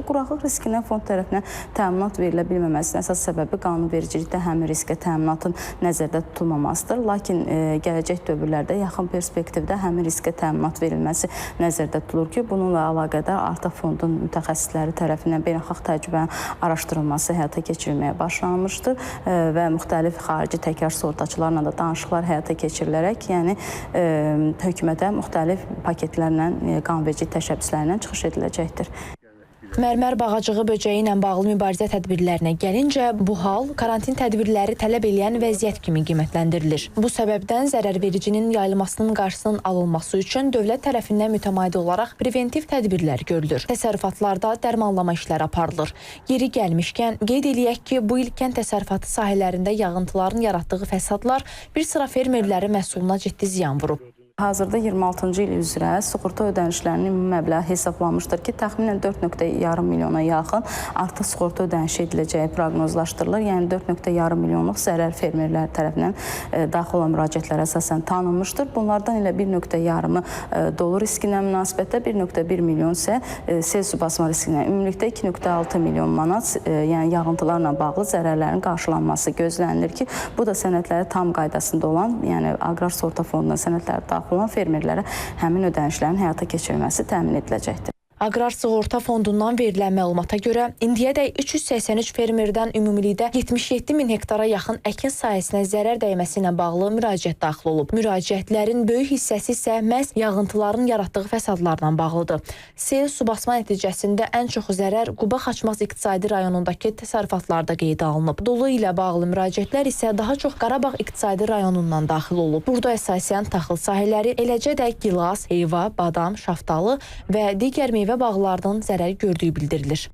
Quraqlıq riskinə fond tərəfindən təminat verilə bilməməsinin əsas səbəbi qanunvericilikdə həmin riskə təminatın nəzərdə tutulmamasıdır. Lakin gələcək dövrlərdə yaxın perspektivdə həmin riskə təminat verilməsi nəzərdə tutulur ki, bununla əlaqədar artıq fondun mütəxəssisləri tərəfindən beynəlxalq təcrübənin araşdırılması həyata keçirilməyə başlanmışdır və müxtəlif xarici təkrar sığortaçılarla da danışıqlar həyata keçirilərək, yəni hökumətə müxtəlif paketlərlə, qanunverici təşəbbüslərlə çıxış ediləcəkdir. Mərmər bağacığı böcəyi ilə bağlı mübarizə tədbirlərinə gəlincə, bu hal karantin tədbirləri tələb eləyən vəziyyət kimi qiymətləndirilir. Bu səbəbdən zərərvericinin yayılmasının qarşısının alınması üçün dövlət tərəfindən mütəmadi olaraq preventiv tədbirlər görülür. Təsərrüfatlarda dərmanlama işləri aparılır. Yeri gəlmişkən, qeyd eləyək ki, bu il kənd təsərrüfatı sahələrində yağıntıların yaratdığı fəsadlar bir sıra fermerlərin məhsuluna ciddi ziyan vurub. Hazırda 26-cı il üzrə sığorta ödənişlərinin ümumi məbləği hesablanmışdır ki, təxminən 4,5 milyona yaxın artıq sığorta ödənişi ediləcəyi proqnozlaşdırılır. Yəni 4,5 milyonluq zərər fermerlər tərəfindən daxil olan müraciətlərə əsasən tanınmışdır. Bunlardan elə 1,5-ı dolu riskinə münasibətdə, 1,1 milyon isə sel su basma riskinə. Ümumilikdə 2,6 milyon manat, yəni yağıntılarla bağlı zərərlərin qarşılanması gözlənilir ki, bu da sənədləri tam qaydasında olan, yəni Aqrar Sığorta Fonduna sənədləri daxil olan fermerlərə həmin ödənişlərin həyata keçirilməsi təmin ediləcəkdir. Aqrar Sığorta Fondundan verilən məlumata görə, indiyədək 383 fermerdən ümumilikdə 77 min hektara yaxın əkin sahəsinə zərər dəyməsi ilə bağlı müraciət daxil olub. Müraciətlərin böyük hissəsi isə məhz yağıntıların yaratdığı fəsadlarla bağlıdır. Sel su basma nəticəsində ən çox zərər Quba Xaçmaz iqtisadi rayonundakı təsərrüfatlarda qeydə alınıb. Dolu ilə bağlı müraciətlər isə daha çox Qarabağ iqtisadi rayonundan daxil olub. Burada əsasən taxıl sahələri, eləcə də gilas, heyva, badam, şaftalı və digər meyvə bağlarının zərər gördüyü bildirilir.